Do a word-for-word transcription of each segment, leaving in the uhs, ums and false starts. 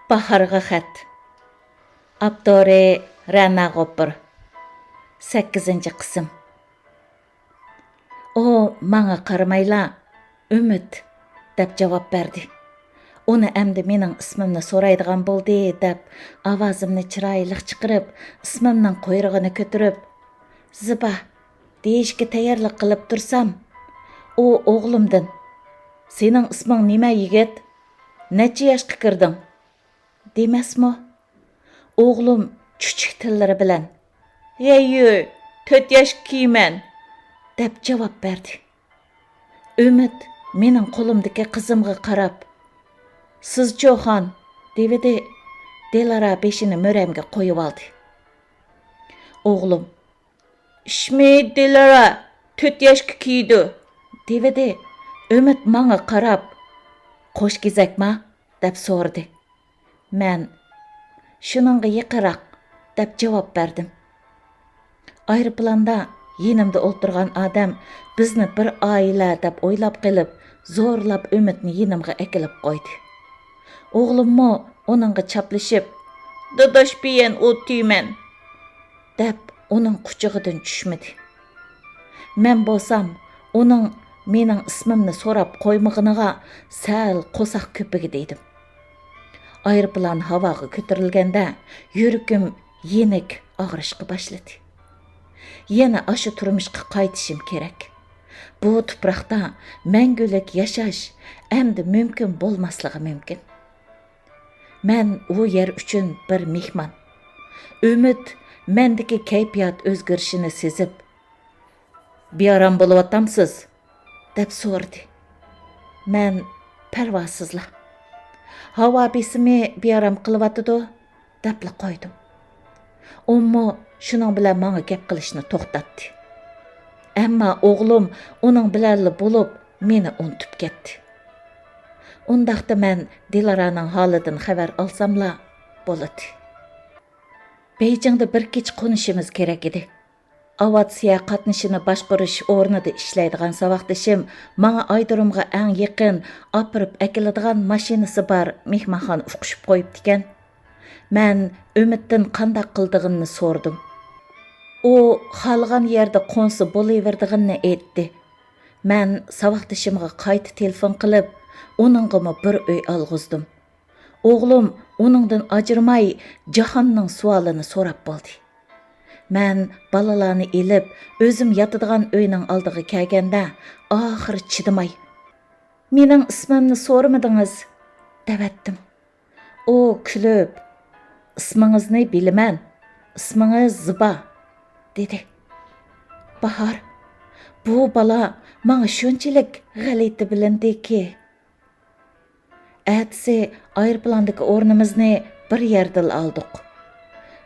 باھارغا خەت. ئاپتورى رەنا غوپۇر. سەككىزىنچى قىسىم. ئۇ ماڭا قارىمايلا، «ئۈمىد» دەپ جاۋاب بەردى. ئۇنى ئەمدى مېنىڭ ئىسمىمنى سورايدىغان بولدى دەپ، ئاۋازىمنى چىرايلىق چىقىرىپ، ئىسمىمنىڭ قۇيرۇقىنى كۆتۈرۈپ، «زىبا» دېيىشكە تەييارلىق قىلىپ تۇرسام، ئۇ ئوغلۇمدىن، «سېنىڭ ئىسمىڭ نېمە، يىگىت؟ نەچچە ياشقا كىردىڭ؟» دېمەسمۇ؟ ئوغلۇم چۈچۈك تىللىرى بىلەن، «ھەي، تۆت ياشقا كىيىمەن» دەپ جاۋاب بەردى. ئۈمىد مېنىڭ قولۇمدىكى قىزىمغا قاراپ، «سىزچۇ، خان؟» دېۋىدى. دىلارا بېشىنى مۈرەمگە قويۇۋالدى. ئوغلۇم، «ئىشمۇ، دىلارا تۆت ياشقا كىيىدۇ» دېۋىدى. ئۈمىد ماڭا قاراپ، «قوش كېزەكما؟» دەپ سورىدى. مەن، «شۇنىڭغا يېقىنراق» دەپ جاۋاب بەردىم. ئايروپىلاندا يېنىمدا ئولتۇرغان ئادەم بىزنى بىر ئائىلە دەپ ئويلاپ قېلىپ، زورلاپ ئۈمىدنى يېنىمغا ئەكېلىپ قويدى. ئوغلۇممۇ ئۇنىڭغا چاپلىشىپ، «داداش بىيەن ئولتۇيمەن» دەپ ئۇنىڭ قۇچىقىدىن چۈشمىدى. مەن بولسام ئۇنىڭ مېنىڭ ئىسمىمنى سوراپ قويمىغىنىغا سەل قورساق كۆپۈگىدە ئىدىم. ئايروپىلان ھاۋاغا كۆتۈرۈلگەندە يۈرىكىم يېنىك ئاغرىشقا باشلىدى. يەنە ئاشۇ تۇرمۇشقا قايتىشىم كېرەك. بۇ تۇپراقتا مەڭگۈلۈك ياشاش ئەمدى مۇمكىن بولماسلىقى مۇمكىن. مەن ئۇ يەر ئۈچۈن بىر مېھمان. ئۈمىد مەندىكى كەيپىيات ئۆزگىرىشىنى سېزىپ، «بىئارام بولۇۋاتامسىز؟» دەپ سورىدى. مەن پەرۋاسىزلا، «ھاۋا بېسىمى بىئارام قىلىۋاتىدۇ» دەپلا قويدۇم. ئۇمۇ شۇنىڭ بىلەن ماڭا گەپ قىلىشنى توختاتتى. ئەمما ئوغلۇم ئۇنىڭ بىلەنلا بولۇپ، مېنى ئۇنتۇپ كەتتى. ئۇنداقتا مەن دىلارانىڭ ھالىدىن خەۋەر ئالساملا بولىدۇ. بېيجىڭدا بىر كېچە قونۇشىمىز كېرەك ئىدى. ئاۋىئاتسىيە قاتنىشىنى باشقۇرۇش ئورنىدا ئىشلەيدىغان ساۋاقدىشىم ماڭا ئايرودرومغا ئەڭ يېقىن ئاپىرىپ ئەكېلىدىغان ماشىنىسى بار مېھمانخانا ئۇقۇشۇپ قويۇپتىكەن. مەن ئۈمىدتىن قانداق قىلىدىغىنىنى سورىدىم. ئۇ خالىغان يەردە قونسا بولۇۋېرىدىغىنىنى ئېيتتى. مەن ساۋاقدىشىمغا قايتا تېلېفون قىلىپ، ئۇنىڭغىمۇ بىر ئۆي ئالغۇزدۇم. ئوغلۇم ئۇنىڭدىن ئاجرىماي، جاھاننىڭ سوئالىنى سوراپ بولدى. مەن بالىلارنى ئېلىپ، ئۆزۈم ياتىدىغان ئۆينىڭ ئالدىغا كەلگەندە، ئاخىرى چىدىماي، «مېنىڭ ئىسمىمنى سورىمىدىڭىز» دەۋەتتىم. ئۇ كۈلۈپ، «ئىسمىڭىزنى بىلىمەن، ئىسمىڭىز زىبا» دېدى. باھار، بۇ بالا ماڭا شۇنچىلىك غەلىتە بىلىندىكى. ئەتىسى ئايروپىلاندىكى ئورنىمىزنى بىر يەردىلا ئالدۇق.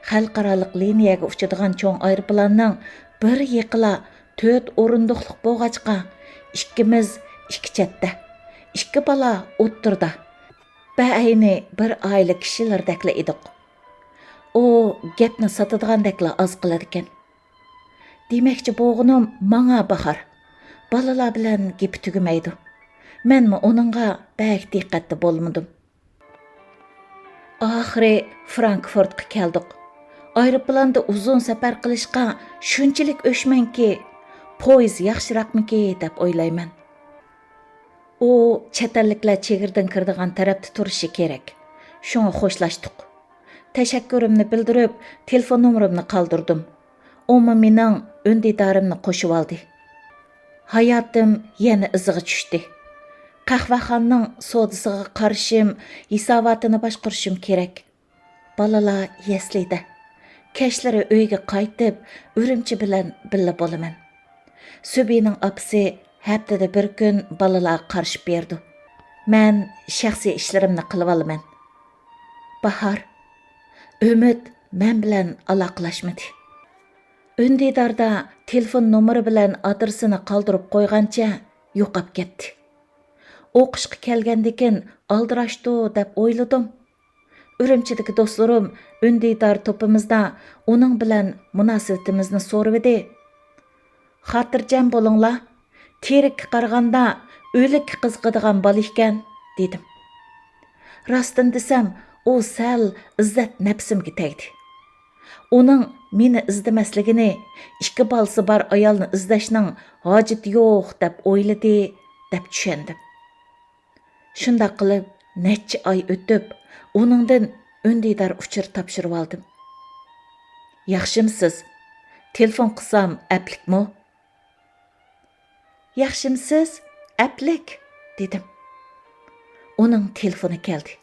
خەلقئارالىق لىنىيەگە ئۇچىدىغان چوڭ ئايروپىلاننىڭ بىر يېقىلا تۆت ئورۇندۇقلۇق بولغاچقا، ئىككىمىز ئىككى چەتتە، ئىككى بالا ئوتتۇرىدا. بەئەينى بىر ئائىلە كىشىلىرىدەكلا ئىدۇق. ئۇ گەپنى ساتىدىغاندەكلا ئاز قىلىدىكەن. دېمەكچى بولغىنىم ماڭا باھار. بالىلار بىلەن گېپى تۈگىمەيدۇ. مەنمۇ ئۇنىڭغا بەك دىققەتتە بولمىدىم. ئاخىرى فرانكفورتقا كەلدۇق. ئايروپىلاندا ئۇزۇن سەپەر قىلىشقا شۇنچىلىك ئۆچمەنكى، پويىز ياخشىراقمىكى دەپ ئويلايمەن. ئۇ چەت ئەللىكلەر چېگرىدىن كىرىدىغان تەرەپتە تۇرۇشى كېرەك. شۇڭا خوشلاشتۇق. تەشەككۈرۈمنى بىلدۈرۈپ، تېلېفون نومۇرۇمنى قالدۇردۇم. ئۇمۇ مېنىڭ ئۈندىدارىمنى قوشۇۋالدى. ھاياتىم يەنە ئىزىغا چۈشتى. قەھۋەخانىنىڭ سودىسىغا قارىشىم، ھېساباتىنى باشقۇرۇشۇم كېرەك. بالىلار يەسلىدە. كەچلىرى ئۆيگە قايتىپ، ئۈرۈمچى بىلەن بىللە بولىمەن. سۈبىنىڭ ئاپىسى ھەپتىدە بىر كۈن بالىلارغا قارىشىپ بېرىدۇ. مەن شەخسىي ئىشلىرىمنى قىلىۋالىمەن. باھار، ئۈمىد مەن بىلەن ئالاقىلاشمىدى. ئۈندىداردا تېلېفون نومۇرى بىلەن ئادرېسىنى قالدۇرۇپ قويغانچە يوقاپ كەتتى. ئوقۇشقا كەلگەندىكىن ئالدىراشتۇ دەپ ئويلىدىم. ئۈرۈمچىدىكى دوستلىرىم ئۈندىدار توپىمىزدا ئۇنىڭ بىلەن مۇناسىۋىتىمىزنى سورىۋىدى. «خاتىرجەم بولۇڭلار، تىرىككە قارىغاندا ئۆلۈككە قىزىقىدىغان بالا ئىكەن» دېدىم. راستىنى دېسەم، ئۇ سەل ئىززەت نەپسىمگە تەگدى. ئۇنىڭ مېنى ئىزدىمەسلىكىنى، ئىككى بالىسى بار ئايالنى ئىزدەشنىڭ ھاجىتى يوق دەپ ئويلىدى، دەپ چۈشەندىم. شۇنداق قىلىپ، نەچچە ئاي ئۆتۈپ، ئۇنىڭدىن ئۈندىدار ئۇچۇر تاپشۇرۇۋالدىم. «ياخشىمسىز؟ تېلېفون قىلسام ئەپلىكمۇ؟» «ياخشىمسىز؟ ئەپلىك؟» دېدىم. ئۇنىڭ تېلېفونى كەلدى.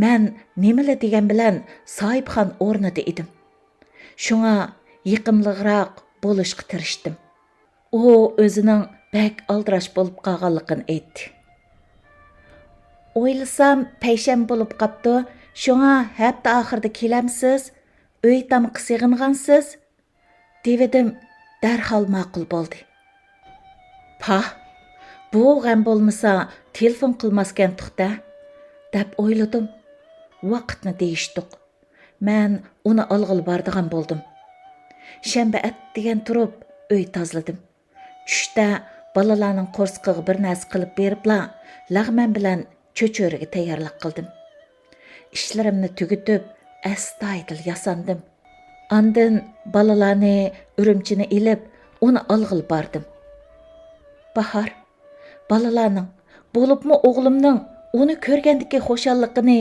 مەن نېمىلا دېگەن بىلەن ساھىبخان ئورنىدا ئىدىم. شۇڭا يېقىملىقراق بولۇشقا تىرىشتىم. ئۇ ئۆزىنىڭ بەك ئالدىراش بولۇپ قالغانلىقىنى ئېيتتى. «ئويلىسام، پەيشەنبە بولۇپ قاپتۇ، شۇڭا ھەپتە ئاخىرىدا كېلەمسىز؟ ئۆي تامىقى سېغىنغانسىز؟» دېۋىدىم، دەرھال ماقۇل بولدى. پاھ، بۇ غەم بولمىسا تېلېفون قىلماسكەنتۇق-دە، دەپ ئويلىدىم. ۋاقىتنى دېيىشتۇق. مەن ئۇنى ئالغىلى بارىدىغان بولدۇم. شەنبە ئەتىگەن تۇرۇپ ئۆي تازىلىدىم. چۈشتە بالىلارنىڭ قورسىقىغا بىر نەرسە قىلىپ بېرىپلا، لەغمەن بىلەن چۆچۈرىگە تەييارلىق قىلدىم. ئىشلىرىمنى تۈگىتىپ، ئەستايىدىل ياساندىم. ئاندىن بالىلارنى، ئۈرۈمچىنى ئېلىپ، ئۇنى ئالغىلى باردىم. باھار، بالىلارنىڭ، بولۇپمۇ ئوغلۇمنىڭ ئۇنى كۆرگەندىكى خۇشاللىقىنى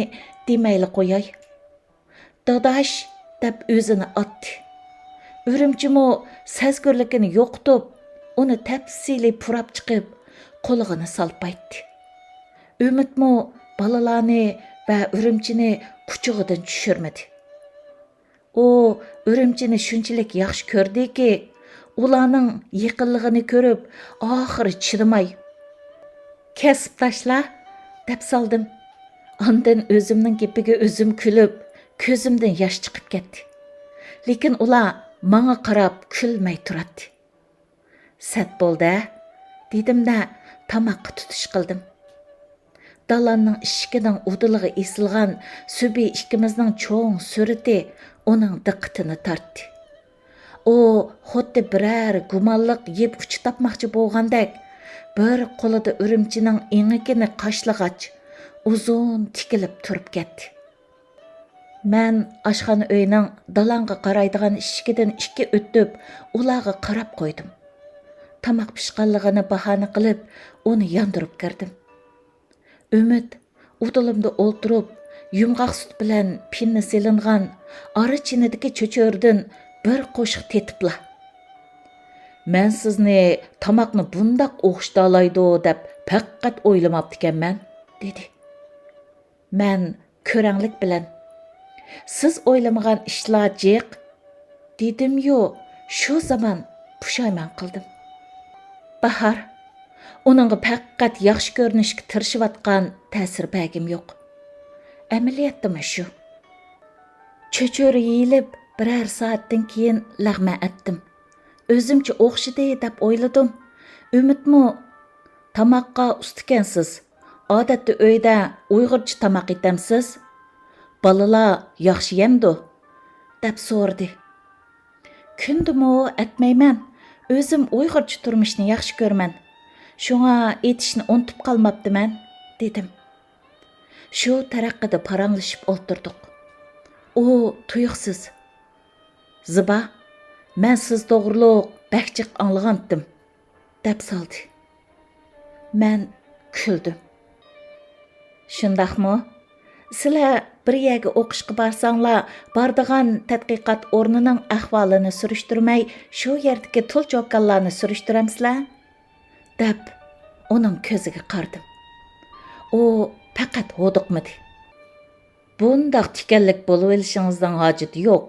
دېمەيلا قوياي. «داداش» دەپ ئۆزىنى ئاتتى. ئۈرۈمچىمۇ سەزگۈرلۈكىنى يوقىتىپ، ئۇنى تەپسىلىي پۇراپ چىقىپ، قۇلىقىنى سالپايتتى. ئۈمىدمۇ بالىلارنى ۋە ئۈرۈمچىنى قۇچىقىدىن چۈشۈرمىدى. ئۇ ئۈرۈمچىنى شۇنچىلىك ياخشى كۆردىكى، ئۇلارنىڭ يېقىنلىقىنى كۆرۈپ، ئاخىرى چىدىماي، «كەسىپداشلار» دەپ سالدىم. ئاندىن ئۆزۈمنىڭ گېپىگە ئۆزۈم كۈلۈپ، كۆزۈمدىن ياش چىقىپ كەتتى. لېكىن ئۇلار ماڭا قاراپ كۈلمەي تۇراتتى. «سەت بولدى-ھە» دېدىم-دە، تاماققا تۇتۇش قىلدىم. دالاننىڭ ئىشىكىنىڭ ئۇدۇلىغا ئېسىلغان سۈبى ئىككىمىزنىڭ چوڭ سۈرىتى ئۇنىڭ دىققىتىنى تارتتى. ئۇ خۇددى بىرەر گۇمانلىق يىپ ئۇچى تاپماقچى بولغاندەك، بىر قولىدا ئۈرۈمچىنىڭ ئېڭىكىنى قاشلىغاچ، ئۇزۇن تىكىلىپ تۇرۇپ كەتتى. مەن ئاشخانا ئۆينىڭ دالاڭغا قارايدىغان ئىشىكىدىن ئىككى ئۆتۈپ، ئۇلارغا قاراپ قويدۇم. تاماق پىشقانلىقىنى باھانە قىلىپ، ئۇنى ياندۇرۇپ كىردىم. ئۈمىد ئۇدۇلۇمدا ئولتۇرۇپ، يۇمغاق سۈت بىلەن پىننە سېلىنغان ئارا چىنىدىكى چۆچۈرىدىن بىر قوشۇق تېتىپلا، «مەن سىزنى تاماقنى بۇنداق ئوخشىتالايدۇ دەپ پەقەت ئويلىماپتىكەنمەن» دېدى. مەن كۆرەڭلىك بىلەن، «سىز ئويلىمىغان ئىشلار جىق» دېدىميۇ، شۇ زامان پۇشايمان قىلدىم. باھار، ئۇنىڭغا پەقەت ياخشى كۆرۈنۈشكە تىرىشىۋاتقان تەسىر بەرگۈم يوق. ئەمەلىيەتتىمۇ شۇ. چۆچۈرە يېيىلىپ بىرەر سائەتتىن كېيىن لەغمەن ئەتتىم. ئۆزۈمچە ئوخشىدى دەپ ئويلىدىم. ئۈمىدمۇ، «تاماققا ئۇستىكەنسىز. ئادەتتە ئۆيدە ئۇيغۇرچە تاماق ئېتەمسىز؟ بالىلار ياخشى يەمدۇ؟» دەپ سورىدى. «كۈندىمۇ ئەتمەيمەن. ئۆزۈم ئۇيغۇرچە تۇرمۇشنى ياخشى كۆرىمەن. شۇڭا ئېتىشنى ئۇنتۇپ قالماپتىمەن» دېدىم. شۇ تەرەققىدە پاراڭلىشىپ ئولتۇردۇق. ئۇ تۇيۇقسىز، «زىبا، مەن سىز توغرۇلۇق بەك جىق ئاڭلىغانتىم» دەپ سالدى. مەن كۈلدۈم. «شۇنداقمۇ؟ سىلەر بىر يەرگە ئوقۇشقا بارساڭلار، بارىدىغان تەتقىقات ئورنىنىڭ ئەھۋالىنى سۈرۈشتۈرمەي، شۇ يەردىكى تۇل-چوكانلارنى سۈرۈشتۈرەمسىلەر؟» دەپ ئۇنىڭ كۆزىگە قارىدىم. ئۇ پەقەت ھودۇقمىدى. «بۇنداق تىكەنلىك بولۇۋېلىشىڭىزنىڭ ھاجىتى يوق.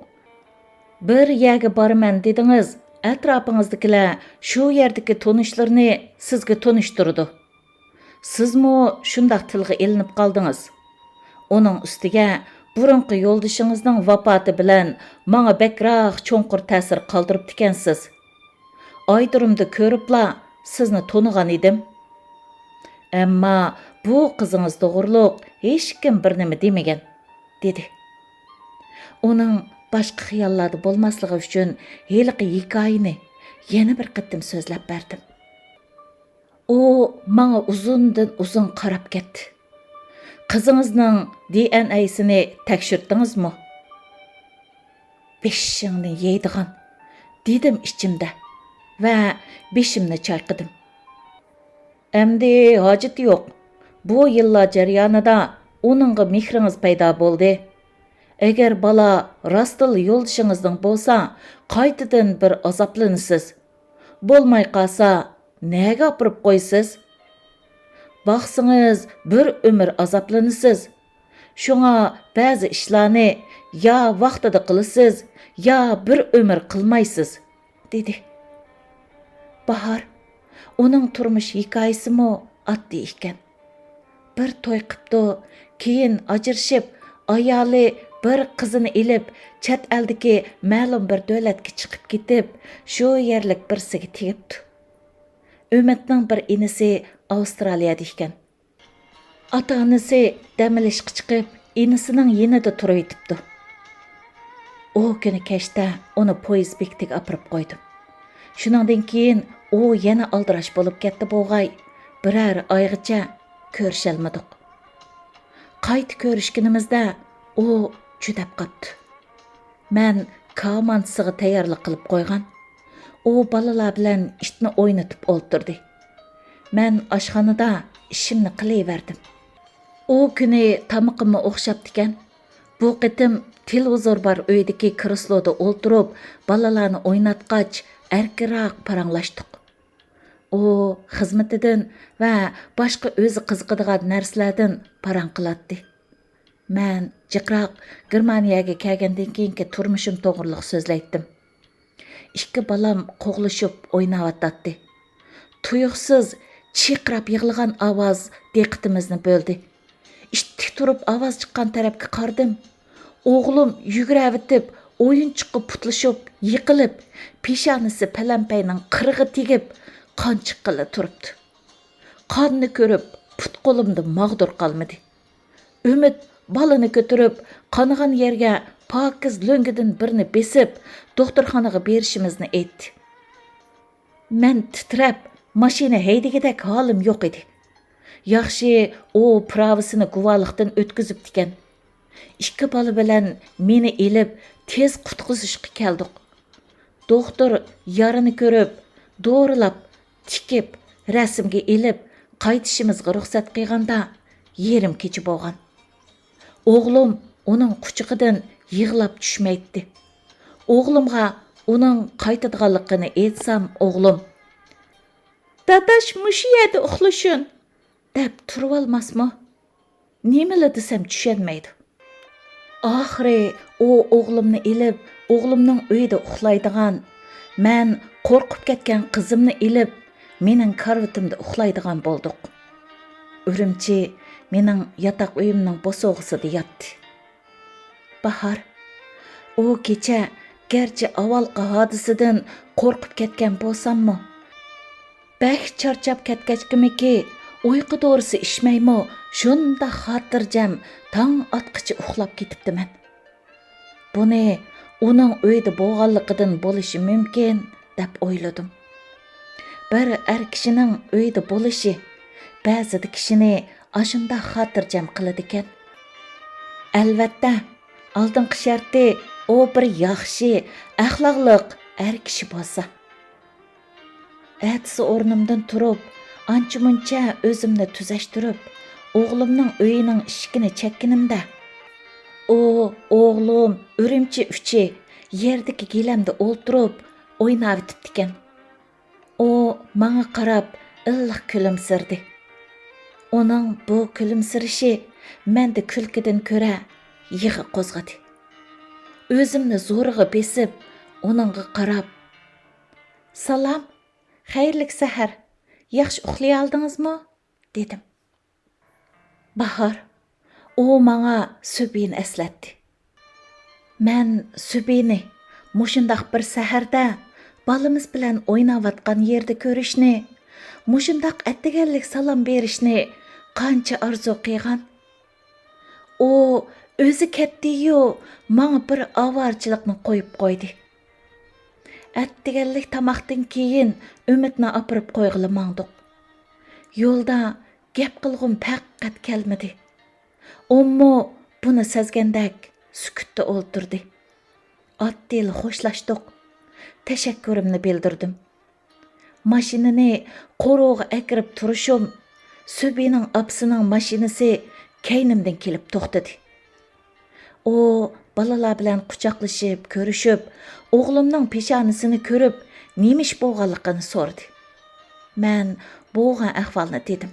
بىر يەرگە بارىمەن دېدىڭىز، ئەتراپىڭىزدىكىلەر شۇ يەردىكى تونۇشلىرىنى سىزگە تونۇشتۇرىدۇ. سىزمۇ شۇنداق تىلغا ئېلىنىپ قالدىڭىز. ئۇنىڭ ئۈستىگە بۇرۇنقى يولدىشىڭىزنىڭ ۋاپاتى بىلەن ماڭا بەكرەك چوڭقۇر تەسىر قالدۇرۇپتىكەنسىز. ئايرودرومدا كۆرۈپلا سىزنى تونۇغان ئىدىم. ئەمما بۇ قىزىڭىز توغرۇلۇق ھېچكىم بىر نېمە دېمىگەن» دېدى. ئۇنىڭ باشقا خىياللاردا بولماسلىقى ئۈچۈن ھېلىقى ھېكايىنى يەنە بىر قېتىم سۆزلەپ بەردىم. ئۇ ماڭا ئۇزۇندىن ئۇزۇن قاراپ كەتتى. قىزىڭىزنىڭ دى ئېن ئەيسىنى تەكشۈرتتىڭىزمۇ؟ بېشىڭنى يەيدىغان، دېدىم ئىچىمدە ۋە بېشىمنى چايقىدىم. ئەمدى ھاجىتى يوق. بۇ يىللار جەريانىدا ئۇنىڭغا مېھرىڭىز پەيدا بولدى. ئەگەر بالا راستلا يولدىشىڭىزنىڭ بولسا، قايتىدىن بىر ئازابلىنىسىز. بولماي قالسا، نەگە ئاپىرىپ قويىسىز؟ باقسىڭىز، بىر ئۆمۈر ئازابلىنىسىز. شۇڭا بەزى ئىشلارنى يا ۋاقتىدا قىلىسىز، يا بىر ئۆمۈر قىلمايسىز، دېدى. باھار، ئۇنىڭ تۇرمۇش ھېكايىسىمۇ ئاددىي ئىكەن. بىر توي قىپتۇ، كېيىن ئاجرىشىپ، ئايالى بىر قىزىنى ئېلىپ، چەت ئەلدىكى مەلۇم بىر دۆلەتكە چىقىپ كېتىپ، شۇ يەرلىك بىرسىگە تېگىپتۇ. ئۈمىدنىڭ بىر ئىنىسى ئاۋسترالىيەدە ئىكەن. ئاتا-ئانىسى دەم ئېلىشقا چىقىپ، ئىنىسىنىڭ يېنىدا تۇرۇۋېتىپتۇ. ئۇ كۈنى كەچتە ئۇنى پويىز بېكىتىگە ئاپىرىپ قويدۇم. شۇنىڭدىن كېيىن ئۇ يەنە ئالدىراش بولۇپ كەتتى بولغاي، بىرەر ئايغىچە كۆرۈشەلمىدۇق. قايتا كۆرۈشكىنىمىزدە ئۇ جۈدەپ قاپتۇ. مەن كامانسىغا تەييارلىق قىلىپ قويغان. ئۇ بالىلار بىلەن ئىتنى ئوينىتىپ ئولتۇردى. مەن ئاشخانىدا ئىشىمنى قىلىۋەردىم. ئۇ كۈنى تامىقىممۇ ئوخشاپتىكەن. بۇ قېتىم تېلېۋىزور بار ئۆيدىكى كرېسلودا ئولتۇرۇپ، بالىلارنى ئويناتقاچ، ئەركىنراق پاراڭلاشتۇق. ئۇ خىزمىتىدىن ۋە باشقا ئۆزى قىزىقىدىغان نەرسىلەردىن پاراڭ قىلاتتى. مەن جىقراق گېرمانىيەگە كەلگەندىن كېيىنكى تۇرمۇشۇم توغرىلىق سۆزلەيتتىم. ئىككى بالام قوغلىشىپ ئويناۋاتاتتى. تۇيۇقسىز چىرقىراپ يىغلىغان ئاۋاز دىققىتىمىزنى بۆلدى. ئىتتىك تۇرۇپ ئاۋاز چىققان تەرەپكە قارىدىم. ئوغلۇم يۈگۈرۈۋېتىپ، ئويۇنچۇققا پۇتلىشىپ، يىقىلىپ، پېشانىسى پەلەمپەينىڭ قىرىغا تېگىپ، قان چىققىلى تۇرۇپتۇ. قاننى كۆرۈپ، پۇت-قولۇمدا ماغدۇر قالمىدى. ئۈمىد بالىنى كۆتۈرۈپ، قانىغان يەرگە پاكىز لۆڭگىدىن بىرنى بېسىپ، دوختۇرخانىغا بېرىشىمىزنى ئېيتتى. مەن تىترەپ، ماشىنا ھەيدىگۈدەك ھالىم يوق ئىدى. ياخشى، ئۇ پىراۋىسىنى گۇۋاھلىقتىن ئۆتكۈزۈپتىكەن. ئىككى بالا بىلەن مېنى ئېلىپ، تېز قۇتقۇزۇشقا كەلدۇق. دوختۇر يارىنى كۆرۈپ، دورىلاپ، تىكىپ، رەسىمگە ئېلىپ، قايتىشىمىزغا رۇخسەت قىلغاندا، يېرىم كېچە بولغان. ئوغلۇم ئۇنىڭ قۇچىقىدىن يىغلاپ چۈشمەيتتى. ئوغلۇمغا ئۇنىڭ قايتىدىغانلىقىنى ئېيتسام، ئوغلۇم، «داداش مۇشۇ يەردە ئۇخلىسۇن!» دەپ تۇرۇۋالماسمۇ؟ نېمىلا دېسەم چۈشەنمەيدۇ. ئاخىرى ئۇ ئوغلۇمنى ئېلىپ، ئوغلۇمنىڭ ئۆيىدە ئۇخلايدىغان، مەن قورقۇپ كەتكەن قىزىمنى ئېلىپ، مېنىڭ كارىۋىتىمدا ئۇخلايدىغان بولدۇق. ئۈرۈمچى مېنىڭ ياتاق ئۆيۈمنىڭ بوسۇغىسىدا ياتتى. باھار، ئۇ كېچە گەرچە ئاۋۋالقى ھادىسىدىن قورقۇپ كەتكەن بولساممۇ، بەك چارچاپ كەتكەچكىمىكى، ئۇيقۇ دورىسى ئىچمەيمۇ، شۇنداق خاتىرجەم تاڭ ئاتقىچە ئۇخلاپ كېتىپتىمەن. بۇنى ئۇنىڭ ئۆيدە بولغانلىقىدىن بولۇشى مۇمكىن، دەپ ئويلىدىم. بىر ئەر كىشىنىڭ ئۆيدە بولۇشى بەزىدە كىشىنى ئاشۇنداق خاتىرجەم قىلىدىكەن. ئەلۋەتتە، ئالدىنقى شەرتى ئۇ بىر ياخشى، ئەخلاقلىق ئەر كىشى بولسا. ئەتىسى ئورنۇمدىن تۇرۇپ، ئانچە-مۇنچە ئۆزۈمنى تۈزەشتۈرۈپ، ئوغلۇمنىڭ ئۆيىنىڭ ئىشىكىنى چەككىنىمدە، ئۇ، ئوغلۇم، ئۈرۈمچى ئۈچى يەردىكى گىلەمدە ئولتۇرۇپ ئويناۋېتىپتىكەن. ئۇ ماڭا قاراپ ئىللىق كۈلۈمسىرىدى. ئۇنىڭ بۇ كۈلۈمسىرىشى مەندە كۈلكىدىن كۆرە يىغا قوزغىدى. ئۆزۈمنى زورىغا بېسىپ، ئۇنىڭغا قاراپ، «سالام، خەيرلىك سەھەر، ياخشى ئۇخلىيالدىڭىزمۇ؟» دېدىم. باھار، ئۇ ماڭا سۈبھىنى ئەسلەتتى. مەن سۈبھىنى مۇشۇنداق بىر سەھەردە بالىمىز بىلەن ئويناۋاتقان يېرىدە كۆرۈشنى، مۇشۇنداق ئەتىگەنلىك سالام بېرىشنى قانچە ئارزۇ قىلغان. ئۇ ئۆزى كەتتىيۇ، ماڭا بىر ئاۋارىچىلىقنى قويۇپ قويدى. ئەتىگەنلىك تاماقتىن كېيىن ئۈمىدنى ئاپىرىپ قويغىلى ماڭدۇق. يولدا گەپ قىلغۇم پەقەت كەلمىدى. ئۇمۇ بۇنى سەزگەندەك سۈكۈتتە ئولتۇردى. ئاددىيلا خوشلاشتۇق. تەشەككۈرۈمنى بىلدۈردۈم. ماشىنىنى قورۇغا ئەكىرىپ تۇرۇشۇم، سۈبىنىڭ ئاپىسىنىڭ ماشىنىسى كەينىمدىن كېلىپ توختىدى. ئۇ بالىلار بىلەن قۇچاقلىشىپ، كۆرۈشۈپ، ئوغلۇمنىڭ پېشانىسىنى كۆرۈپ، نېمە ئىش بولغانلىقىنى سورىدى. مەن بولغان ئەھۋالنى دېدىم.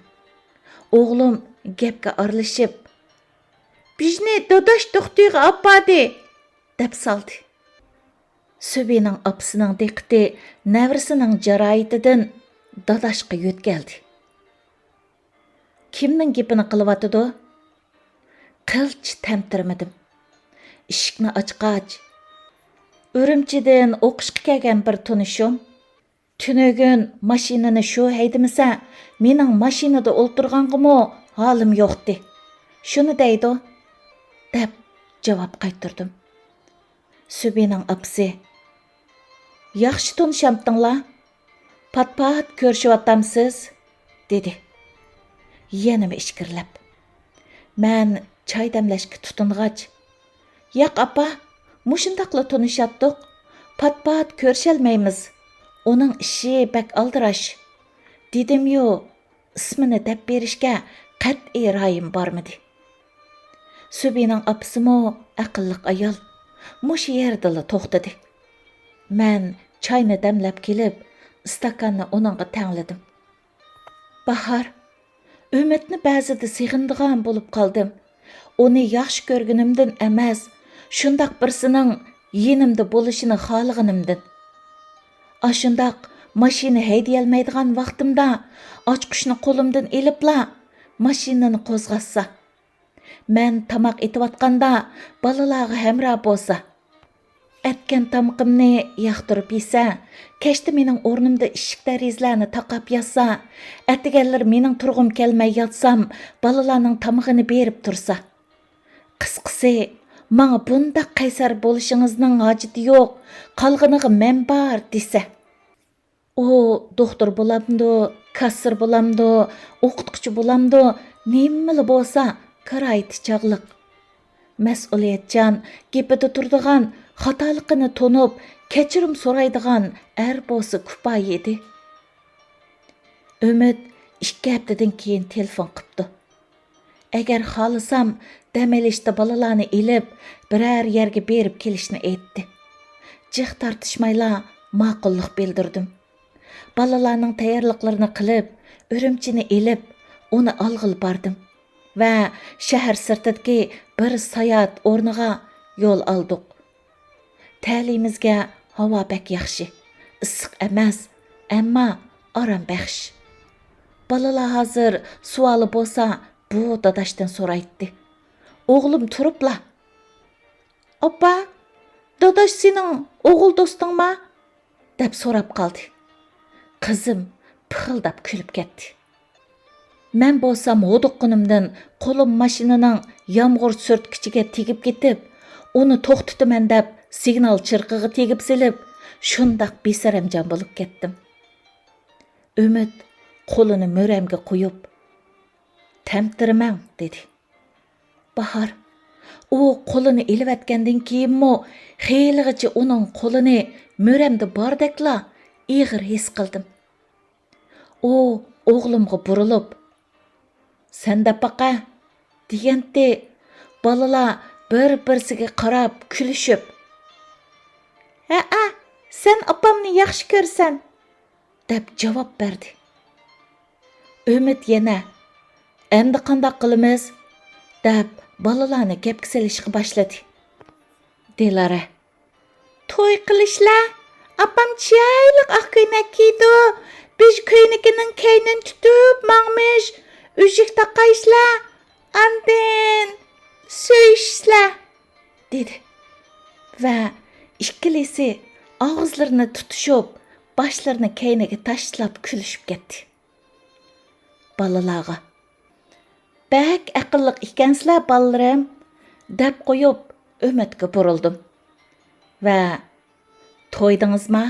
ئوغلۇم گەپكە ئارىلىشىپ، «بىزنى داداش دوختۇرغا ئاپاردى» دەپ سالدى. سۈبىنىڭ ئاپىسىنىڭ دىققىتى نەۋرىسىنىڭ جارايىتىدىن داداشقا يۆتكەلدى. «كىمنىڭ گېپىنى قىلىۋاتىدۇ؟» قىلچە تەمتىرىمىدىم. ئىشىكنى ئاچقاچ، ئۈرۈمچىدىن ئوقۇشقا كەلگەن بىر تونۇشۇم، «تۈنۈگۈن ماشىنىنى شۇ ھەيدىمىسە، مېنىڭ ماشىنىدا ئولتۇرغانغىمۇ ھالىم يوقتى. شۇنى دەيدۇ» دەپ جاۋاب قايتۇردۇم. سۈبىنىڭ ئاپىسى، «ياخشى تونۇشامتىڭلار؟ پات-پات كۆرۈشۈۋاتامسىز؟» دېدى. يەنىمۇ ئىچكىرىلەپ. مەن چاي دەملەشكە تۇتۇنغاچ، «ياق، ئاپا، مۇشۇنداقلا تونۇشاتتۇق. پات-پات كۆرۈشەلمەيمىز. ئۇنىڭ ئىشى بەك ئالدىراش» دېدىميۇ، ئىسمىنى دەپ بېرىشكە قەتئىي رايىم بارمىدى. سۈبىنىڭ ئاپىسىمۇ ئەقىللىق ئايال. مۇشۇ يەردىلا توختىدى. مەن چاينى دەملەپ كېلىپ، ئىستاكاننى ئۇنىڭغا تەڭلىدىم. باھار، ئۈمىدنى بەزىدە سېغىنىدىغان بولۇپ قالدىم. ئۇنى ياخشى كۆرگىنىمدىن ئەمەس، شۇنداق بىرسىنىڭ يېنىمدا بولۇشىنى خالىغىنىمدىن. ئاشۇنداق ماشىنا ھەيدىيەلمەيدىغان ۋاقتىمدا ئاچقۇچنى قولۇمدىن ئېلىپلا ماشىنىنى قوزغاتسا، مەن تاماق ئېتىۋاتقاندا بالىلارغا ھەمراھ بولسا، ئەتكەن تامىقىمنى ياقتۇرۇپ يېسە، كەچتە مېنىڭ ئورنۇمدا ئىشىك دېرىزىلەرنى تاقاپ ياتسا، ئەتىگەنلىرى مېنىڭ تۇرغۇم كەلمەي ياتسام، بالىلارنىڭ تامىقىنى بېرىپ تۇرسا. قىسقىسى، ماڭا بۇنداق قەيسەر بولۇشىڭىزنىڭ ھاجىتى يوق، قالغىنىغا مەن بار دېسە. ئۇ دوختۇر بولامدۇ، كاسسىر بولامدۇ، ئوقۇتقۇچى بولامدۇ، نېمىلا بولسا، كارايتى چاغلىق. مەسئۇلىيەتچان، گېپىدە تۇرىدىغان، خاتالىقىنى تونۇپ، كەچۈرۈم سورايدىغان ئەر بولسا كۇپايە ئىدى. ئۈمىد ئىككى ھەپتىدىن كېيىن تېلېفون قىپتۇ. ئەگەر خالىسام، دەم ئېلىشتا بالىلارنى ئېلىپ، بىرەر يەرگە بېرىپ كېلىشنى ئېيتتى. جىق تارتىشمايلا ماقۇللۇق بىلدۈردۈم. بالىلارنىڭ تەييارلىقلىرىنى قىلىپ، ئۈرۈمچىنى ئېلىپ، ئۇنى ئالغىلى باردىم ۋە شەھەر سىرتىدىكى بىر ساياھەت ئورنىغا يول ئالدۇق. تەلىيىمىزگە ھاۋا بەك ياخشى، ئىسسىق ئەمەس، ئەمما ئارام بەخش. بالىلار ھازىر سوئالى بولسا، بۇ داداشتىن سورايتتى. ئوغلۇم تۇرۇپلا، «ئاپا، داداش سېنىڭ ئوغۇل دوستۇڭما؟» دەپ سوراپ قالدى. قىزىم پىخىلداپ كۈلۈپ كەتتى. مەن بولسام ھودۇققىنىمدىن قولۇم ماشىنىنىڭ يامغۇر سۈرتكۈچىگە تېگىپ كېتىپ، ئۇنى توختىتىمەن دەپ سىگنال چىرىقىغا تېگىپ سېلىپ، شۇنداق بىسەرەمجان بولۇپ كەتتىم. ئۈمىد قولىنى مۈرەمگە قويۇپ، «تەمتىرىمەڭ» دېدى. باھار، ئۇ قولىنى ئېلىۋەتكەندىن كېيىنمۇ خېلىغىچە ئۇنىڭ قولىنى مۈرەمدە باردەكلا ئېغىر ھېس قىلدىم. ئۇ ئوغلۇمغا بۇرۇلۇپ، «سەن دەپ باقە» دېگەنتى. بالىلار بىر-بىرسىگە قاراپ كۈلۈشۈپ، «ھەئە، سەن ئاپامنى ياخشى كۆرىسەن» دەپ جاۋاب بەردى. ئۈمىد يەنە، «ئەمدى قانداق قىلىمىز؟» دەپ بالىلارنى گەپكە سېلىشقا باشلىدى. دىلارا، «توي قىلىشلا، ئاپام چىرايلىق ئاق كۆينەك كىيىدۇ، بىز كۆينىكىنىڭ كەينىنى تۇتۇپ ماڭمىش، ئۈزۈك تاقايشلا، ئاندىن سۆيۈشلا» دېدى ۋە ئىككىلىسى ئاغزىلىرىنى تۇتۇشۇپ، باشلىرىنى كەينىگە تاشلاپ كۈلۈشۈپ كەتتى. بالىلارغا، «بەك ئەقىللىق ئىكەنسىلەر، بالىلىرىم» دەپ قويۇپ، ئۈمىدكە بۇرۇلدۇم ۋە، «تويدىڭىزما؟»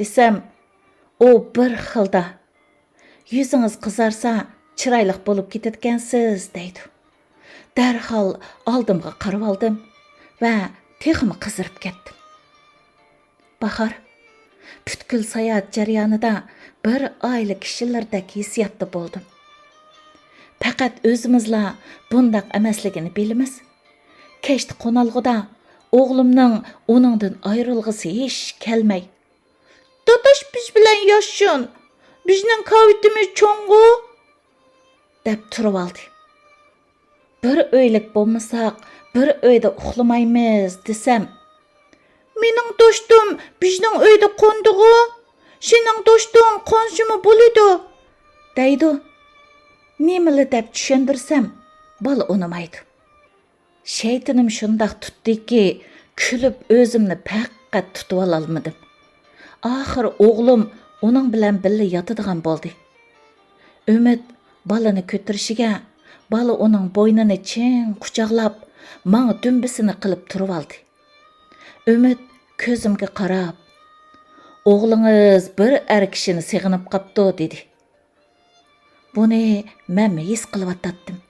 دېسەم، ئۇ بىر خىلدا، «يۈزىڭىز قىزارسا، چىرايلىق بولۇپ كېتىدىكەنسىز» دەيدۇ. دەرھال ئالدىمغا قارىۋالدىم ۋە تېخىمۇ قىزىرىپ كەتتىم. باھار، پۈتكۈل ساياھەت جەريانىدا بىر ئائىلە كىشىلىرىدەك ھېسسىياتتا بولدۇم. پەقەت ئۆزىمىزلا بۇنداق ئەمەسلىكىنى بىلىمىز. كەچتە قونالغۇدا ئوغلۇمنىڭ ئۇنىڭدىن ئايرىلغۇسى ھېچ كەلمەي، «داداش بىز بىلەن ياشىسۇن، بىزنىڭ كاۋىتىمىز چوڭغۇ» دەپ تۇرۇۋالدى. «بىر ئۆيلۈك بولمىساق، بىر ئۆيدە ئۇخلىمايمىز» دېسەم، «مېنىڭ دوستۇم بىزنىڭ ئۆيدە قوندىغۇ، سېنىڭ دوستۇڭ قونسىمۇ بولىدۇ» دەيدۇ. نېمىلا دەپ چۈشەندۈرسەم، بالا ئۇنىمايدۇ. شەيتىنىم شۇنداق تۇتتىكى، كۈلۈپ ئۆزۈمنى پەقەت تۇتۇۋالالمىدىم. ئاخىر ئوغلۇم ئۇنىڭ بىلەن بىللە ياتىدىغان بولدى. ئۈمىد بالىنى كۆتۈرۈشىگە، بالا ئۇنىڭ بوينىنى چىڭ قۇچاقلاپ، ماڭا دۈمبىسىنى قىلىپ تۇرۇۋالدى. ئۈمىد كۆزۈمگە قاراپ، «ئوغلىڭىز بىر ئەر كىشىنى سېغىنىپ قاپتۇ» دېدى. بۇنى مەنمۇ ھېس قىلىۋاتاتتىم.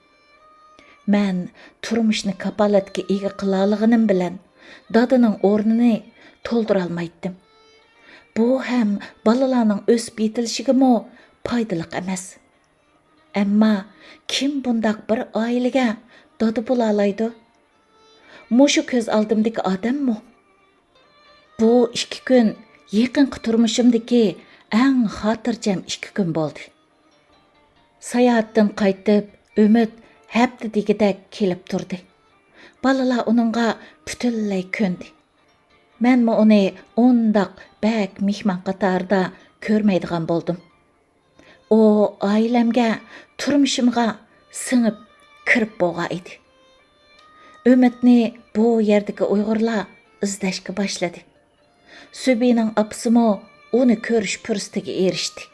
مەن تۇرمۇشنى كاپالەتكە ئىگە قىلالىغىنىم بىلەن دادىنىڭ ئورنىنى تولدۇرالمايتتىم. بۇ ھەم بالىلارنىڭ ئۆسۈپ يېتىلىشىگىمۇ پايدىلىق ئەمەس. ئەمما كىم بۇنداق بىر ئائىلىگە دادا بولالايدۇ؟ مۇشۇ كۆز ئالدىمدىكى ئادەممۇ؟ بۇ ئىككى كۈن يېقىنقى تۇرمۇشۇمدىكى ئەڭ خاتىرجەم ئىككى كۈن بولدى. ساياھەتتىن قايتىپ، ئۈمىد ھەپتە دېگۈدەك كېلىپ تۇردى. بالىلار ئۇنىڭغا پۈتۈنلەي كۆندى. مەنمۇ ئۇنى ئۇنداق بەك مېھمان قاتارىدا كۆرمەيدىغان بولدۇم. ئۇ ئائىلەمگە، تۇرمۇشۇمغا سىڭىپ كىرىپ بولغان ئىدى. ئۈمىدنى بۇ يەردىكى ئۇيغۇرلار ئىزدەشكە باشلىدى. سۈبىنىڭ ئاپىسىمۇ ئۇنى كۆرۈش پۇرسىتىگە ئېرىشتى.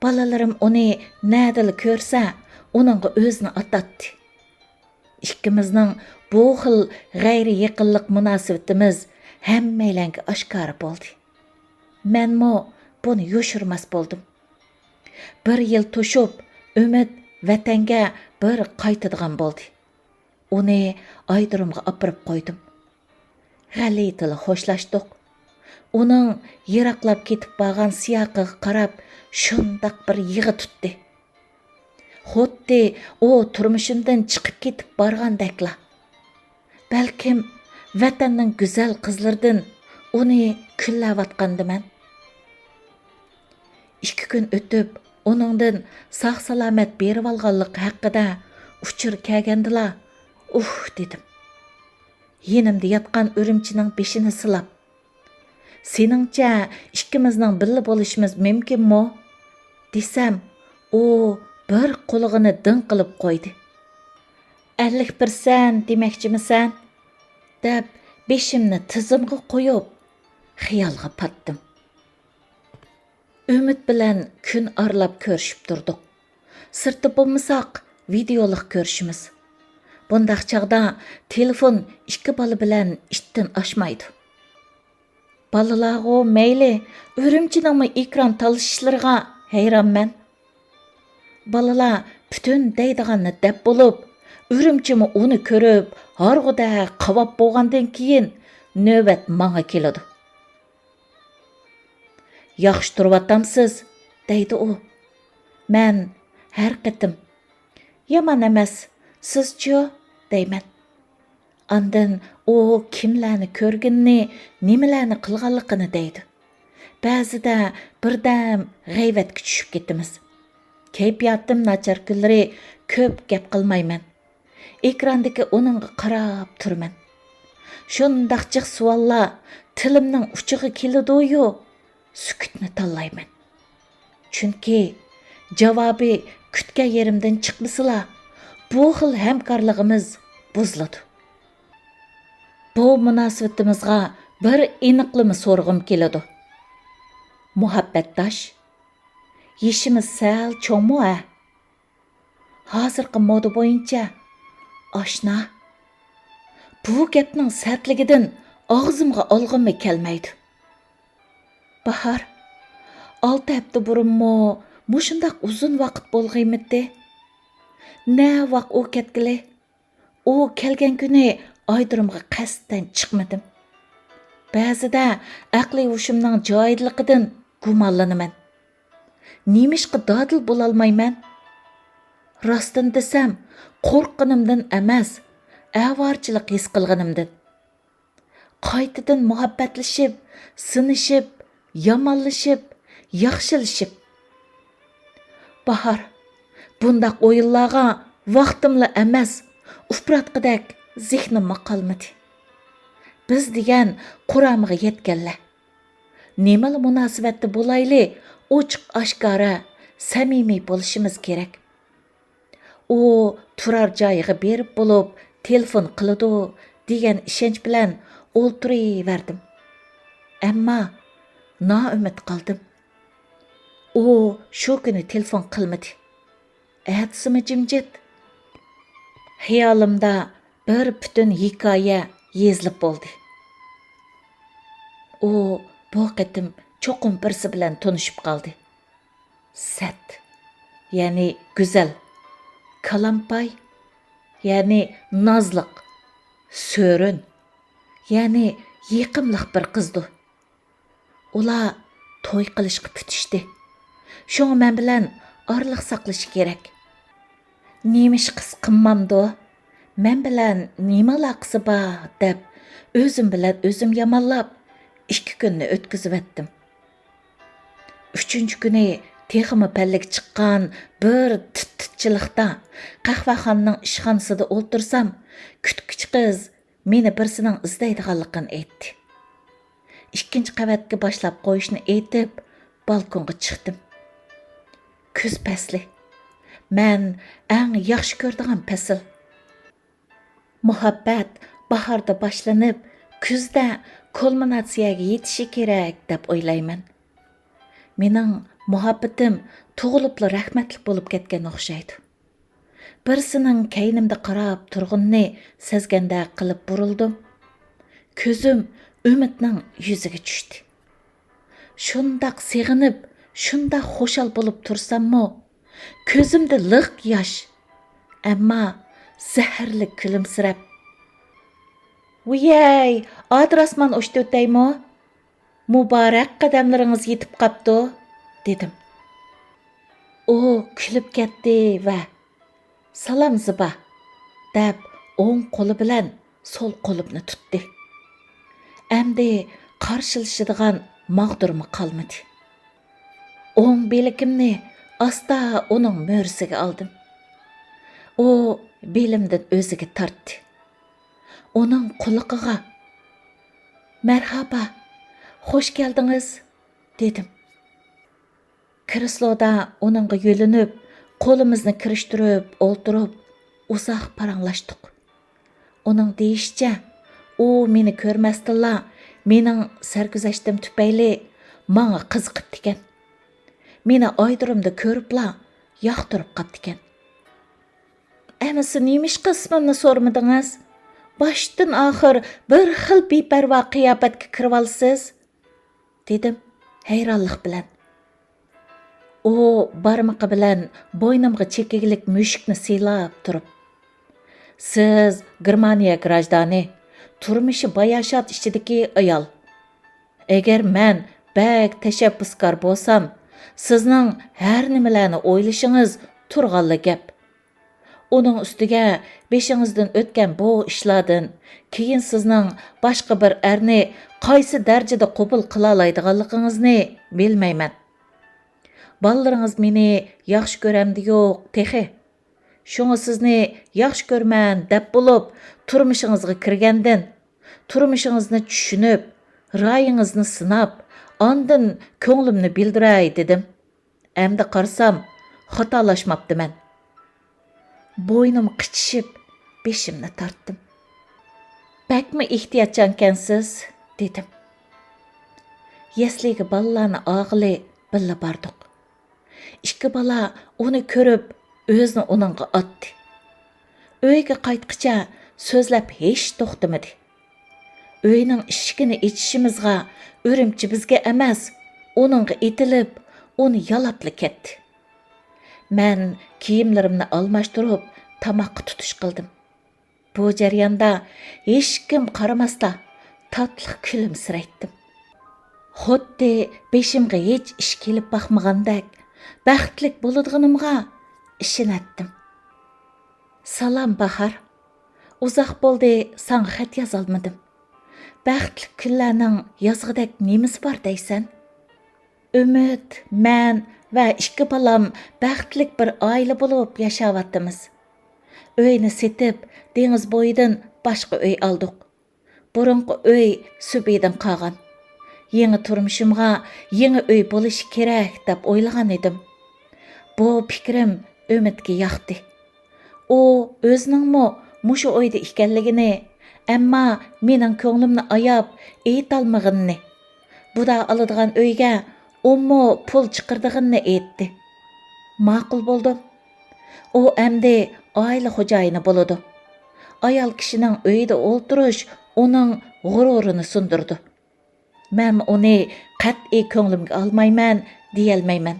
بالىلىرىم ئۇنى نەدىلا كۆرسە، ئۇنىڭغا ئۆزىنى ئاتاتتى. ئىككىمىزنىڭ بۇ خىل غەيرىي يېقىنلىق مۇناسىۋىتىمىز ھەممەيلەنگە ئاشكارا بولدى. مەنمۇ بۇنى يوشۇرماس بولدۇم. بىر يىل توشۇپ، ئۈمىد ۋەتەنگە بىر قايتىدىغان بولدى. ئۇنى ئايرودرومغا ئاپىرىپ قويدۇم. غەلىتىلا خوشلاشتۇق. ئۇنىڭ يىراقلاپ كېتىپ بارغان سىياقىغا قاراپ شۇنداق بىر يىغا تۇتتى. خۇددى ئۇ تۇرمۇشۇمدىن چىقىپ كېتىپ بارغاندەكلا. بەلكىم ۋەتەننىڭ گۈزەل قىزلىرىدىن ئۇنى كۈنلەۋاتقاندىمەن. ئىككى كۈن ئۆتۈپ، ئۇنىڭدىن ساق-سالامەت بېرىۋالغانلىقى ھەققىدە ئۇچۇر كەلگەندىلا، ئۇھ دېدىم. يېنىمدا ياتقان ئۈرۈمچىنىڭ بېشىنى سىلاپ، «سېنىڭچە ئىككىمىزنىڭ بىللە بولۇشىمىز مۇمكىنمۇ؟» دېسەم، ئۇ بىر قۇلىقىنى دىڭ قىلىپ قويدى. «ئەللىك پىرسەنت دېمەكچىمىسەن؟» دەپ بېشىمنى تىزىمغا قويۇپ، خىيالغا پاتتىم. ئۈمىد بىلەن كۈن ئارىلاپ كۆرۈشۈپ تۇردۇق. سىرتتا بولمىساق، ۋىدېئولۇق كۆرۈشىمىز. بۇنداق چاغدا تېلېفون ئىككى بالا بىلەن ئىشتىن ئاشمايدۇ. بالىلارغۇ مەيلى، ئۈرۈمچىنىڭمۇ ئېكران تالىشىشلىرىغا ھەيرانمەن. بالىلار پۈتۈن دەيدىغاننى دەپ بولۇپ، ئۈرۈمچىمۇ ئۇنى كۆرۈپ، ھارغۇدەك قاۋاپ بولغاندىن كېيىن، نۆۋەت ماڭا كېلىدۇ. «ياخشى تۇرۇۋاتامسىز؟» دەيدۇ ئۇ. مەن ھەر قېتىم، «يامان ئەمەس، سىزچۇ؟» دەيمەن. ئاندىن ئۇ كىملەرنى كۆرگىنىنى، نېمىلەرنى قىلغانلىقىنى دەيدۇ. بەزىدە بىردەم غەيۋەتكە چۈشۈپ كېتىمىز. كەيپىياتىم ناچار كۈنلىرى كۆپ گەپ قىلمايمەن. ئېكراندىكى ئۇنىڭغا قاراپ تۇرىمەن. شۇنداق جىق سوئاللار تىلىمنىڭ ئۇچىغا كېلىدۇيۇ، سۈكۈتنى تاللايمەن. چۈنكى جاۋابى كۈتكەن يېرىمدىن چىقمىسىلا، بۇ خىل ھەمكارلىقىمىز بۇزۇلىدۇ. بۇ مۇناسىۋىتىمىزغا بىر ئېنىقلىما سورىغۇم كېلىدۇ. مۇھەببەتداش، يېشىمىز سەل چوڭمۇ ھە؟ ھازىرقى مودا بويىچە، ئاشنا. بۇ گەپنىڭ سەتلىكىدىن ئاغزىمغا ئالغۇممۇ كەلمەيدۇ. باھار، ئالتە ھەپتە بۇرۇنمۇ مۇشۇنداق ئۇزۇن ۋاقىت بولغىيمىتى؟ نەۋاق ئۇ كەتكىلى؟ ئۇ كەلگەن كۈنى ئايدۇرۇمغا قەستەن چىقمىدىم. بەزىدە ئەقلىي ھوشۇمنىڭ جايىدىلىقىدىن گۇمانلىنىمەن. نېمىشقا دادىل بولالمايمەن؟ راستىنى دېسەم، قورققىنىمدىن ئەمەس، ئاۋارىچىلىك ھېس قىلغىنىمدىن. قايتىدىن مۇھەببەتلىشىپ، سىنىشىپ، يامانلىشىپ، ياخشىلىشىپ. باھار، بۇنداق ئويۇنلارغا ۋاقتىملا ئەمەس، ئۇپراتقۇدەك زېھنىممۇ قالمىدى. بىز دېگەن قۇرامىغا يەتكەنلەر. نېمىلا مۇناسىۋەتتە بولايلى، ئوچۇق-ئاشكارا، سەمىمىي بولۇشىمىز كېرەك. ئۇ تۇرار جايىغا بېرىپ بولۇپ تېلېفون قىلىدۇ دېگەن ئىشەنچ بىلەن ئولتۇرۇۋەردىم. ئەمما نائۈمىد قالدىم. ئۇ شۇ كۈنى تېلېفون قىلمىدى. ئەتىسىمۇ جىمجىت. خىيالىمدا بىر پۈتۈن ھېكايە يېزىلىپ بولدى. ئۇ بۇ قېتىم چوقۇم بىرسى بىلەن تونۇشۇپ قالدى. سەت، يەنى گۈزەل. كالامپاي، يەنى نازلىق. سۆرۈن، يەنى يېقىملىق بىر قىزدۇ. ئۇلار توي قىلىشقا پۈتۈشتى. شۇڭا مەن بىلەن ئارىلىق ساقلىشى كېرەك. نېمە ئىش قىز قىلمامدۇ؟ مەن بىلەن نېمە ئالاقىسى بار؟ دەپ، ئۆزۈم بىلەن ئۆزۈم يامانلاپ، ئىككى كۈننى ئۆتكۈزۈۋەتتىم. ئۈچىنچى كۈنى تېخىمۇ پەللىگە چىققان بىر تىت-تىتچىلىقتا قەھۋەخانىنىڭ ئىشخانىسىدا ئولتۇرسام، كۈتكۈچى قىز مېنى بىرسىنىڭ ئىزدەيدىغانلىقىنى ئېيتتى. ئىككىنچى قەۋەتكە باشلاپ قويۇشنى ئېيتىپ، بالكونغا چىقتىم. كۈز پەسلى. مەن ئەڭ ياخشى كۆرىدىغان پەسىل. مۇھەببەت باھاردا باشلىنىپ، كۈزدە كۇلمىناتسىيەگە يېتىشى كېرەك دەپ ئويلايمەن. مېنىڭ مۇھەببىتىم تۇغۇلۇپلا رەھمەتلىك بولۇپ كەتكەن ئوخشايدۇ. بىرسىنىڭ كەينىمدە قاراپ تۇرغىنىنى سەزگەندەك قىلىپ بۇرۇلدۇم. كۆزۈم ئۈمىدنىڭ يۈزىگە چۈشتى. شۇنداق سېغىنىپ، شۇنداق خۇشال بولۇپ تۇرساممۇ، كۆزۈمدە لىق ياش، ئەمما زەھەرلىك كۈلۈمسىرەپ، «ۋىيەي، ئادىر ئاسمان ئۇچتى ئۆتەيمۇ؟ مۇبارەك قەدەملىرىڭىز يېتىپ قاپتۇ»، دېدىم. ئۇ كۈلۈپ كەتتى ۋە «سالام، زىبا» دەپ، ئوڭ قولى بىلەن سول قولۇمنى تۇتتى. ئەمدى قارشىلىشىدىغان ماغدۇرمۇ قالمىدى. ئوڭ بىلىكىمنى ئاستا ئۇنىڭ مۈرىسىگە ئالدىم. ئۇ بېلىمدىن ئۆزىگە تارتتى. ئۇنىڭ قۇلىقىغا، «مەرھابا، خوش كەلدىڭىز» دېدىم. كرېسلودا ئۇنىڭغا يۆلىنىپ، قولىمىزنى كىرىشتۈرۈپ ئولتۇرۇپ، ئۇزاق پاراڭلاشتۇق. ئۇنىڭ دېيىشىچە، ئۇ مېنى كۆرمەستىنلا مېنىڭ سەرگۈزەشتىم تۈپەيلى ماڭا قىزىقىپتىكەن. مېنى ئايدۇرۇمدا كۆرۈپلا ياقتۇرۇپ قاپتىكەن. «ئەمىسە نېمىشقا ئىسمىمنى سورىمىدىڭىز؟ باشتىن ئاخىر بىر خىل بىپەرۋا قىياپەتكە كىرىۋالىسىز» دېدىم ھەيرانلىق بىلەن. ئۇ بارمىقى بىلەن بوينۇمغا چېكىگلىك مۈشۈكنى سىلاپ تۇرۇپ، «سىز گېرمانىيە گراژدانى، تۇرمۇشى باياشات ئىچىدىكى ئايال. ئەگەر مەن بەك تەشەببۇسكار بولسام، سىزنىڭ ھەر نېمىلەرنى ئويلىشىڭىز تۇرغانلا گەپ. ئۇنىڭ ئۈستىگە بېشىڭىزدىن ئۆتكەن بۇ ئىشلاردىن كېيىن سىزنىڭ باشقا بىر ئەرنى قايسى دەرىجىدە قوبۇل قىلالايدىغانلىقىڭىزنى بىلمەيمەن. بالىلىرىڭىز مېنى ياخشى كۆرەمدۇ يوق تېخى. شۇڭا سىزنى ياخشى كۆرىمەن دەپ بولۇپ، تۇرمۇشىڭىزغا كىرگەندىن، تۇرمۇشىڭىزنى چۈشىنىپ، رايىڭىزنى سىناپ، ئاندىن كۆڭلۈمنى بىلدۈرەي دېدىم. ئەمدى قارىسام، خاتالاشماپتىمەن.» بوينۇم قىچىشىپ، بېشىمنى تارتتىم. «بەكمۇ ئېھتىياتچانكەنسىز» دېدىم. يەسلىگە بالىلارنى ئالغىلى بىللە باردۇق. ئىككى بالا ئۇنى كۆرۈپ، ئۆزىنى ئۇنىڭغا ئاتتى. ئۆيگە قايتقىچە سۆزلەپ ھېچ توختىمىدى. ئۆينىڭ ئىشىكىنى ئېچىشىمىزغا ئۈرۈمچى بىزگە ئەمەس، ئۇنىڭغا ئېتىلىپ، ئۇنى يالاپلا كەتتى. مەن كىيىملىرىمنى ئالماشتۇرۇپ، تاماققا تۇتۇش قىلدىم. بۇ جەرياندا ھېچكىم قارىماستا تاتلىق كۈلۈمسىرەيتتىم. خۇددى بېشىمغا ھېچ ئىش كېلىپ باقمىغاندەك، بەختلىك بولىدىغىنىمغا ئىشىنەتتىم. سالام باھار. ئۇزاق بولدى ساڭا خەت يازالمىدىم. بەختلىك كۈنلەرنىڭ يازغۇدەك نېمىسى بار دەيسەن؟ ئۈمىد، مەن ۋە ئىككى بالام بەختلىك بىر ئائىلە بولۇپ ياشاۋاتىمىز. ئۆينى سېتىپ، دېڭىز بويىدىن باشقا ئۆي ئالدۇق. بۇرۇنقى ئۆي سۈبىدىن قالغان. يېڭى تۇرمۇشۇمغا يېڭى ئۆي بولۇشى كېرەك دەپ ئويلىغان ئىدىم. بۇ پىكرىم ئۈمىدكە ياقتى. ئۇ ئۆزىنىڭمۇ مۇشۇ ئويدا ئىكەنلىكىنى، ئەمما مېنىڭ كۆڭلۈمنى ئاياپ ئېيتالمىغىنىنى، بۇدا ئالىدىغان ئۆيگە ئۇمۇ پۇل چىقىرىدىغىنىنى ئېيتتى. ماقۇل بولدۇم. ئۇ ئەمدى ئائىلە خوجايىنى بولىدۇ. ئايال كىشىنىڭ ئۆيىدە ئولتۇرۇش ئۇنىڭ غۇرۇرىنى سۇندۇرىدۇ. مەنمۇ ئۇنى قەتئىي كۆڭلۈمگە ئالمايمەن دېيەلمەيمەن.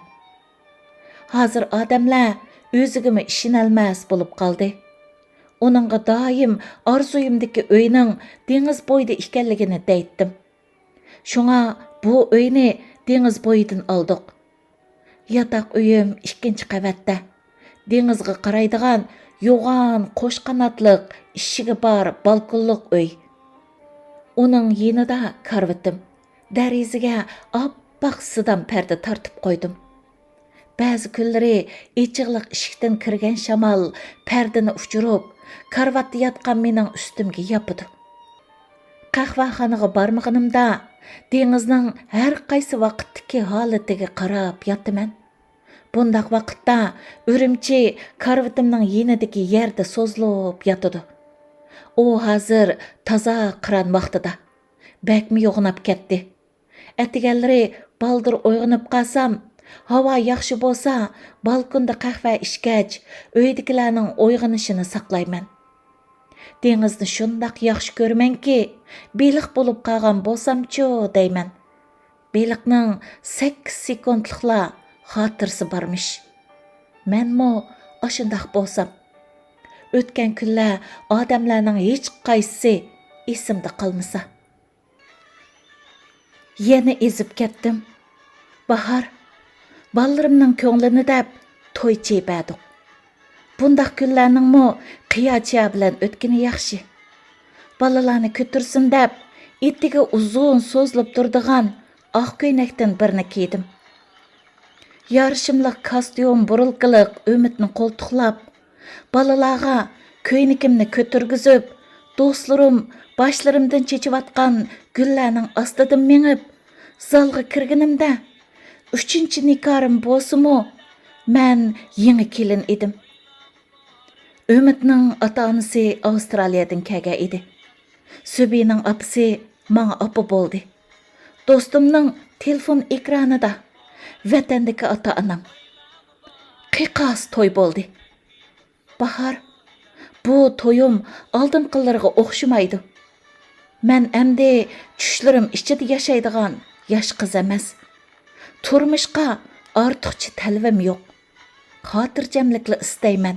ھازىر ئادەملەر ئۆزىگىمۇ ئىشىنەلمەس بولۇپ قالدى. ئۇنىڭغا دائىم ئارزۇيۇمدىكى ئۆينىڭ دېڭىز بويىدا ئىكەنلىكىنى دەيتتىم. شۇڭا بۇ ئۆينى دېڭىز بويىدىن ئالدۇق. ياتاق ئۆيۈم ئىككىنچى قەۋەتتە. دېڭىزغا قارايدىغان يوغان قوش قاناتلىق ئىشىكى بار بالكونلۇق ئۆي. ئۇنىڭ يېنىدا كارىۋىتىم. دېرىزىگە ئاپئاق سىدام پەردە تارتىپ قويدۇم. بەزى كۈنلىرى ئېچىقلىق ئىشىكتىن كىرگەن شامال پەردىنى ئۇچۇرۇپ، كارىۋاتتا ياتقان مېنىڭ ئۈستۈمگە ياپىدۇ. قەھۋەخانىغا بارمىغىنىمدا، دېڭىزنىڭ ھەر قايسى ۋاقىتتىكى ھالىتىگە قاراپ ياتىمەن. بۇنداق ۋاقىتتا ئۈرۈمچى كارىۋىتىمنىڭ يېنىدىكى يەردە سوزۇلۇپ ياتىدۇ. ئۇ ھازىر تازا قىران ۋاقتىدا. بەكمۇ يوغىناپ كەتتى. ئەتىگەنلىرى بالدۇر ئويغىنىپ قالسام، ھاۋا ياخشى بولسا، بالكوندا قەھۋە ئىچكەچ، ئۆيدىكىلەرنىڭ ئويغىنىشىنى ساقلايمەن. دېڭىزنى شۇنداق ياخشى كۆرىمەنكى، بېلىق بولۇپ قالغان بولسامچۇ دەيمەن. بېلىقنىڭ سەككىز سېكۇنتلۇقلا خاتىرىسى بارمىش. مەنمۇ ئاشۇنداق بولسام. ئۆتكەن كۈنلەر ئادەملەرنىڭ ھېچقايسىسى ئېسىمدە قالمىسا. يەنە ئېزىپ كەتتىم. باھار، بالىلىرىمنىڭ كۆڭلىنى دەپ توي چېيىپ بەردۇق. بۇنداق كۈنلەرنىڭمۇ قىيا-چىيا بىلەن ئۆتكىنى ياخشى. بالىلارنى كۆتۈرسۇن دەپ، ئېتىكى ئۇزۇن سوزۇلۇپ تۇرىدىغان ئاق كۆينەكتىن بىرنى كىيدىم. يارىشىملىق كاستيۇم بۇرۇلكىلىق ئۈمىدنى قولتۇقلاپ، بالىلارغا كۆينىكىمنى كۆتۈرگۈزۈپ، دوستلىرىم باشلىرىمدىن چېچىۋاتقان گۈللەرنىڭ ئاستىدىن مېڭىپ، زالغا كىرگىنىمدە، ئۈچىنچى نىگارىم بولسىمۇ، مەن يېڭى كېلىن ئىدىم. ئۈمىدنىڭ ئاتا-ئانىسى ئاۋسترالىيەدىن كەلگەن ئىدى. سۈبىنىڭ ئاپىسى ماڭا ئاپا بولدى. دوستۇمنىڭ تېلېفون ئېكرانىدا ۋەتەندىكى ئاتا-ئانام. قىيقاس توي بولدى. باھار، بۇ تويۇم ئالدىنقىلىرىغا ئوخشىمايدۇ. مەن ئەمدى چۈشلىرىم ئىچىدە ياشايدىغان ياش قىز ئەمەس. تۇرمۇشقا ئارتۇقچە تەلىپىم يوق. خاتىرجەملىكلا ئىستەيمەن.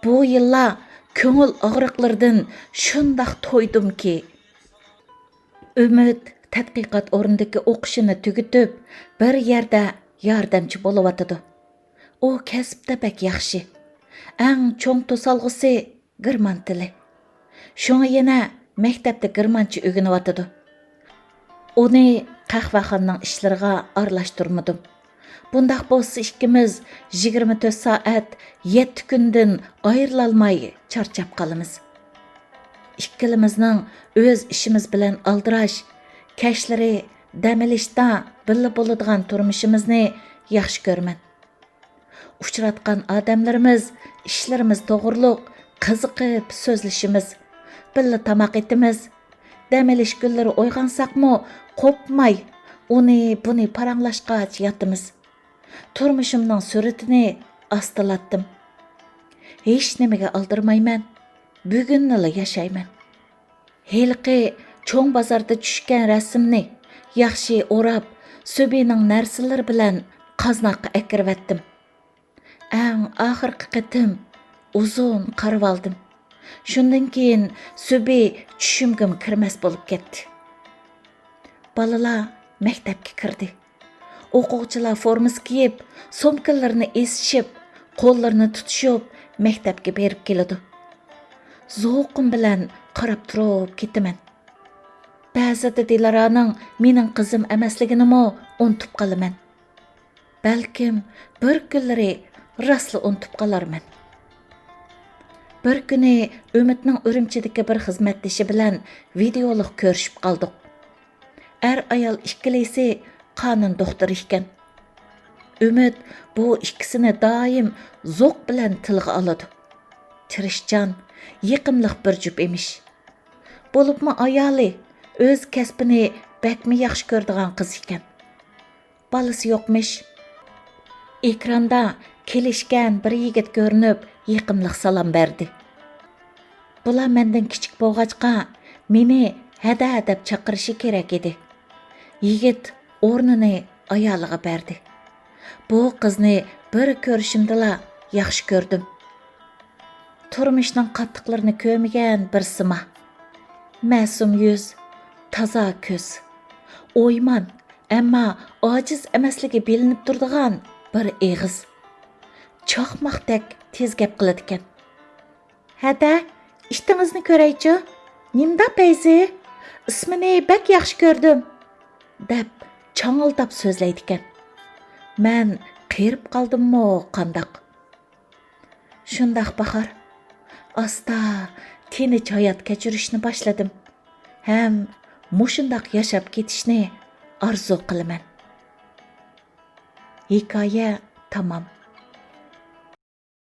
بۇ يىللار كۆڭۈل ئاغرىقلىرىدىن شۇنداق تويدۇمكى. ئۈمىد تەتقىقات ئورنىدىكى ئوقۇشىنى تۈگىتىپ، بىر يەردە ياردەمچى بولۇۋاتىدۇ. ئۇ كەسىپتە بەك ياخشى. ئەڭ چوڭ توسالغۇسى گېرمان تىلى. شۇڭا يەنە مەكتەپتە گېرمانچە ئۆگىنىۋاتىدۇ. ئۇنى قەھۋەخانىنىڭ ئىشلىرىغا ئارىلاشتۇرمىدىم. بۇنداق بولسا ئىككىمىز يىگىرمە تۆت سائەت، يەتتە كۈندىن ئايرىلالماي چارچاپ قالىمىز. ئىككىلىمىزنىڭ ئۆز ئىشىمىز بىلەن ئالدىراش، كەچلىرى دەم ئېلىشتا بىللە بولىدىغان تۇرمۇشىمىزنى ياخشى كۆرىمەن. ئۇچراتقان ئادەملىرىمىز، ئىشلىرىمىز توغرۇلۇق قىزىقىپ سۆزلىشىمىز. بىللە تاماق ئېتىمىز. دەم ئېلىش كۈنلىرى ئويغانساقمۇ قوپماي، ئۇنى بۇنى پاراڭلاشقاچ ياتىمىز. تۇرمۇشۇمنىڭ سۈرىتىنى ئاستىلاتتىم. ھېچنېمىگە ئالدىرىمايمەن. بۈگۈننىلا ياشايمەن. ھېلىقى چوڭ بازاردا چۈشكەن رەسىمنى، ياخشى ئوراپ، سۈبىنىڭ نەرسىلىرى بىلەن قازناققا ئەكىرىۋەتتىم. ئەڭ ئاخىرقى قېتىم ئۇزۇن قارىۋالدىم. شۇندىن كېيىن سۈبھى چۈشۈمگىمۇ كىرمەس بولۇپ كەتتى. بالىلار مەكتەپكە كىردى. ئوقۇغۇچىلار فورمىسى كىيىپ، سومكىلىرىنى ئېسىشىپ، قوللىرىنى تۇتۇشۇپ مەكتەپكە بېرىپ كېلىدۇ. زوقۇم بىلەن قاراپ تۇرۇپ كېتىمەن. بەزىدە دىلارانىڭ مېنىڭ قىزىم ئەمەسلىكىنىمۇ ئۇنتۇپ قالىمەن. بەلكىم بىر كۈنلىرى راستلا ئۇنتۇپ قالارمەن. بىر كۈنى ئۈمىدنىڭ ئۈرۈمچىدىكى بىر خىزمەتدىشى بىلەن ۋىدېئولۇق كۆرۈشۈپ قالدۇق. ئەر-ئايال ئىككىلىسى قانۇن دوختۇرى ئىكەن. ئۈمىد بۇ ئىككىسىنى دائىم زوق بىلەن تىلغا ئالىدۇ. تىرىشچان، يېقىملىق بىر جۈپ ئىمىش. بولۇپمۇ ئايالى ئۆز كەسپىنى بەكمۇ ياخشى كۆرىدىغان قىز ئىكەن. بالىسى يوقمىش. ئېكراندا كېلىشكەن بىر يىگىت كۆرۈنۈپ، يېقىملىق سالام بەردى. بۇلار مەندىن كىچىك بولغاچقا، مېنى ھەدە دەپ چاقىرىشى كېرەك ئىدى. يىگىت ئورنىنى ئايالىغا بەردى. بۇ قىزنى بىر كۆرۈشۈمدىلا ياخشى كۆردۈم. تۇرمۇشنىڭ قاتتىقلىرىنى كۆرمىگەن بىر سىما. مەسۇم يۈز، تازا كۆز. ئويمان، ئەمما ئاجىز ئەمەسلىكى بىلىنىپ تۇرىدىغان بىر ئېغىز. چاقماقتەك تېز گەپ قىلىدىكەن. ھەدە، ئىتىڭىزنى كۆرەيچۇ. نېمىنداق پەيزى؟ ئىسمىنى بەك ياخشى كۆردۈم، دەپ چاڭىلداپ سۆزلەيدىكەن. مەن قېرىپ قالدىممۇ قانداق؟ شۇنداق باھار، ئاستا، تىنچ ھايات كەچۈرۈشنى باشلىدىم ھەم مۇشۇنداق ياشاپ كېتىشنى ئارزۇ قىلىمەن. ھېكايە تامام.